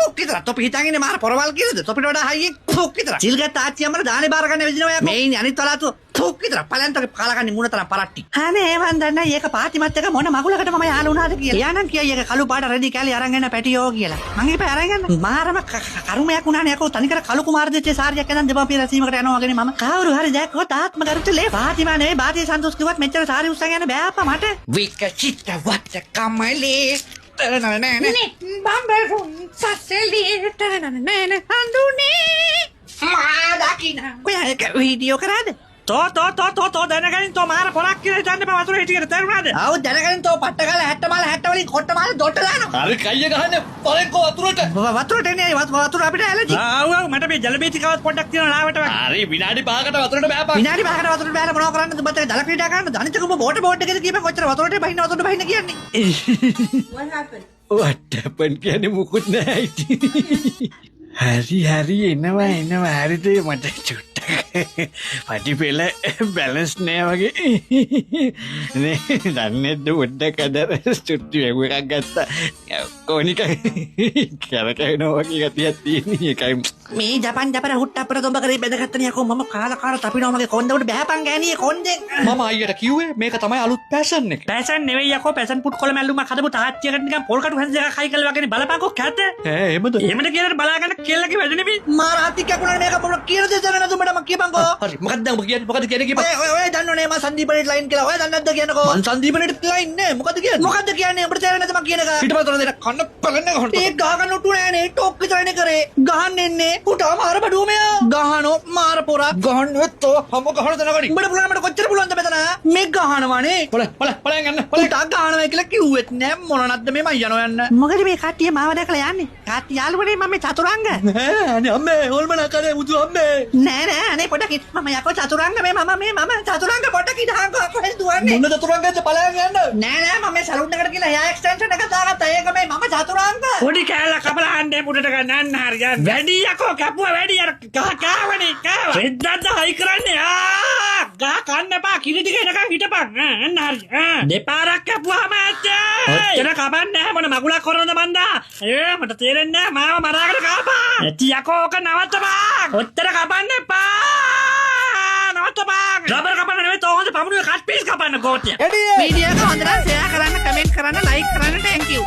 Talk විතරක්. තොපි හිතන් ඉන්නේ මාර පොරවල් කියලාද? තොපිට වඩා හයියෙන් ටොක් විතරක්. සිල් ගත්ත ආච්චි අම්මට දානේ බාර ගන්න වෙදිනවා යකෝ. මේ ඉන්නේ අනිත් වලාතුව ටොක් විතරක්. පලයන් තොගේ කාලා ගන්නේ මූණ තරම් පරට්ටි. අනේ මන් දන්නේ ඒක පාතිමත් එක මොන මගුලකට මම යාළු වුණාද කියලා. එයා නම් කියයි ඒක කළු පාට රෙදි කෑලි අරන් එන පැටියෝ කියලා. මං ඉපා අරන් යන්න. මාරම කරුමයක් වුණානේ යකෝ. තනිකර කළු කුමාර දෙච්චේ සාරියක් ඇඳන් දෙමාපිය රැසීමකට යනවා වගේනේ මම. කවුරු හරි දැක්කොත් ආත්ම ගරුත්ව ලේ පාතිමා නෙවෙයි බාතිය සන්තෝෂ් කිව්වත් මෙච්චර සාරි උස්සන් යන්න බෑ අප්පා මට. විකචිත වත් කමලේ තරනනන බම්බරුන් සසලේ තරනනන හඳුනේ මා දකින්න. ඔයා ඒක වීඩියෝ කරාද? තෝ තෝ තෝ තෝ තෝ දැනගනින්, තෝ මාර පොරක් කියලා හිතන්න එපා වතුරේ හිටියට, තේරුණාද? ආව් දැනගනින්, තෝ පට්ට ගාලා 60 මාල 60 වලින් කොට්ට මාල දොට්ට දානවා. හරි, කයිය ගහන්න පලෙන්කෝ වතුරට. වතුරට එන්නේ වතුර අපිට ඇලර්ජි. ආව් ආව්, මට මේ ජල බීතිකාවත් පොඩ්ඩක් තියෙනවා ලාවට වගේ. හරි, විනාඩි 5කට වතුරට බෑපන්. විනාඩි 5කට වතුරට බෑලා මොනව කරන්නද? උඹත් එක්ක ජල ක්‍රීඩා කරන්නද? අනිත් එක උඹ බෝට් බෝට් එකේද කියපන් කොච්චර වතුරට බහින්න වතුරට බහින්න කියන්නේ. What happened? What happened කියන්නේ මුකුත් නෑ ඉතින්. හරි හරි, එනවා එනවා. හරිද, මට චුට්ටක් පටි පෙළ බැලන්ස් නෑ වගේ නේ. දන්නේ නැද්ද? පොඩ්ඩක් අද චුට්ටි වැගු එකක් ගත්තා කොනික කරකැවෙනවා වගේ ගතියක් තියෙන එකයි. මේ ජපන් ජපර හුට්ටප්පර තොඹ කරේ බැඳගත්තනේ යකෝ. මම කාලා කාලා තපිනවා මගේ කොන්ද උඩ. බෑපන් ගෑණියේ කොන්දෙන්. මම අයියට කිව්වේ මේක තමයි අලුත් ෆැෂන් එක. පැසන් නෙවෙයි යකෝ, පැසන් පුට් කොළ මැල්ලුමක් හදපු තාච්චියකට නිකන් පොල් කටු හැන්ද දෙකක් හයි කළා වගේනේ. බලපන්කෝ කැත. ඈ, එහෙමද? එහෙමද කියලා බලාගන්න කෙල්ලගේ වැඩ නෙමෙයි. මාර හත්තික් කැපුණානේ මේක. මොන කියන දේ දන්නේ නැතුව මට මං කියපන්කෝ. හරි, මොකක්ද දැන් ඔබ කියන්නේ? මොකද්ද කියන්නේ කියපන්. ඔය ඔය ඔය දන්නවනේ මං සංදීපනේට ලයින් කියලා. ඔය දන්නේ නැද්ද කියන්නකෝ? මං සංදීපනේට ලයින් නෑ. මොකද්ද කියන්නේ? මොකද්ද කියන්නේ? උඹට තේරෙන්නේ නැද්ද මං කියන එක? ඊට පස්සේ දෙන කන්න පලන්න ගහන්න. ඒ ගහ ගන්න උටු නෑනේ. ටොක් විතරනේ කරේ. ගහන්න එන්නේ උටා මාර බඩුව මෙයා. ගහනෝ මාර පොරක්. ගහන්න තෝ හැම ගහන දැනගනි. උඹට පුළුවන් මට කොච්චර පුළුවන්ද මෙතන මේ ගහනවනේ. පොළ පොළ පොළෙන් යන්න පොළ. උටා ගහනවා කියලා කිව්වෙත් නෑ. මොන නැද්ද මේ? මං යනවා යන්න. මොකද මේ කට්ටිය මාව දැකලා යන්නේ? කට්ටිය යාළුවනේ, මම මේ චතුරංග. ඈ, අනේ අම්මේ, හොල්මන කරේ මුතු අම්මේ. නෑ නෑ, අනේ පොඩක් මම යකෝ චතුරංග මේ මම මේ මම චතුරංග. පොඩක් ඉඳහංකෝ, කොහෙද දුවන්නේ? මොන චතුරංගද? පලයන් යන්න. නෑ නෑ, මම මේ සලූන් එකට ගිහලා හෙයාර් එක්ස්ටෙන්ෂන් එකක් දාගත්තා. ඒක මේ මම චතුරංග. පොඩි කෑල්ල කපලා අන්නේ මුඩට ගන්න. අන්න හරි යන්න. වැඩි යකෝ, කැපුවා වැඩි. අර ගහ කාවනේ කාව. රෙද්දක්ද හයි කරන්නේ? ආ ගහ කන්න එපා, කිරි ටික එනකන් හිටපන්. ආ අන්න හරි. ආ දෙපාරක් කැපුවාම ඇත්තේ. ඔච්චර කපන්නේ නැහැ, මොන මගුලක් කරනද මන්දා? ඒ මට තේරෙන්නේ නැහැ, මාව මරාගෙන කාපන්. ඇති යකෝ, ඕක නවත්තපන්. ඔච්චර කපන්න එපා, නවත්තපන්. රබර් කපන්න නෙවෙයි තෝ හොඳ පමුණුවේ කට් පීස් කපන්න ගෝතිය. වීඩියෝ එක හොඳ නම් ෂෙයා කරන්න, කමෙන්ට් කරන්න, ලයික් කරන්න. Thank you.